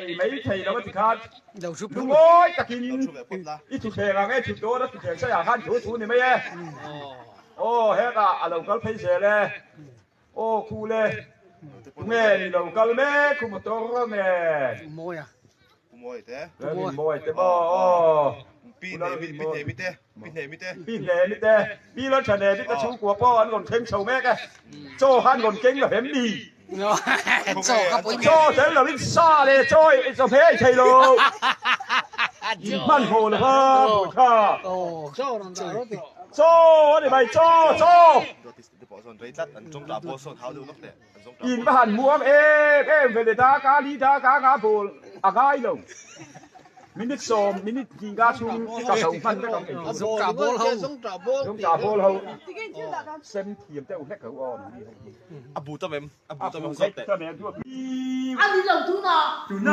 ei mai thei lo a ti khan lungawi takin i thuthleng ang e thut dawn a thuthleng saiah khan thu thu ni mai e. Aw hetah a lo kal phei zel e. Aw khu le tunge ni lo kal mek khu motor nen. Mawia. Mawi te. Mawi te maw aw. Pi hnemi pi hnemi te pi hnemi te. Pi hnemi te pi lo tha hnemi te chhungkua pawh an rawn thleng chho mek e. Chaw kha an rawn keng lo hem ni. Chaw kha pawimawh. Chaw tel lo in sa leh chaw i chawhmeh ei thei lo. In hmanhmawh lo kha buai kha. Chaw a ni mai chaw chaw. In va han muang em em ve le daka li daka nga bawl a ngai lo. Minute sawm minute hnih nga chhung ka zo hman vek ang ei. Zungtah bawl ho. Zungtah bawl ho. Sem thiam deuh hlek ho aw ni ho. A bu tam em? A bu tam em? A ni lo tuna. Tuna.